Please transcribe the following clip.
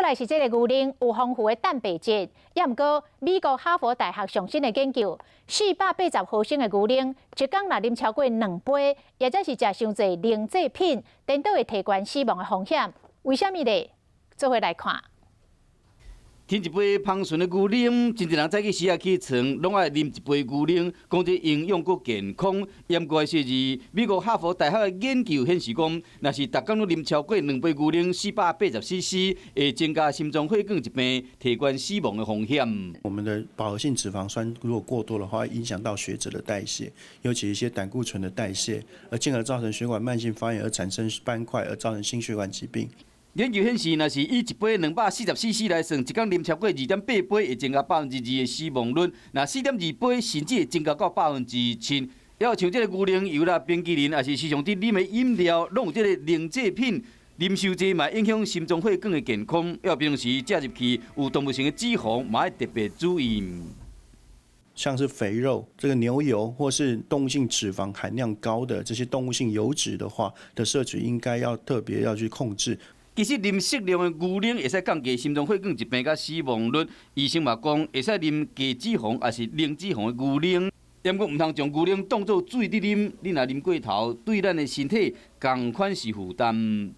來是這个牛奶有豐富的蛋白質，也毋過美國哈佛大學上新的研究，480毫升的牛奶，一工若啉超過兩杯，抑者是食傷濟奶製品，顛倒會提懸死亡的風險。為啥物咧？做伙來看。添一杯芳醇的牛奶，真濟人早起時仔起床，攏愛啉一杯牛奶，講這營養閣健康。研究的是美國哈佛大學的研究顯示講，若是逐工攏啉超過兩杯牛奶，480 CC，會增加心臟血管疾病、提懸死亡的風險。我們的飽和性脂肪酸如果過多的話，影響到血脂的代謝，尤其一些膽固醇的代謝，而進而造成血管慢性發炎，而產生斑塊，而造成心血管疾病。研究顯示，若是以一杯244 CC 來算，一工啉超過2.8杯，會增加2%的死亡率；若4.2杯，甚至會增加到7%。猶像這个牛奶油啦、冰淇淋，抑是時常佇啉的飲料，攏有這个奶製品，啉傷濟嘛影響心臟血管的健康。猶平時食入去有動物性的脂肪，嘛愛特別注意。像是肥肉、這個牛油或是動物性脂肪含量高的這些動物性油脂的話的攝取，應該要特別要去控制。其實啉適量的牛奶會使降低心臟血管疾病佮死亡率。醫生嘛講，會使啉低脂肪抑是零脂肪的牛奶。毋過毋通將牛奶當做水佇啉，你若啉過頭，對咱的身體仝款是負擔。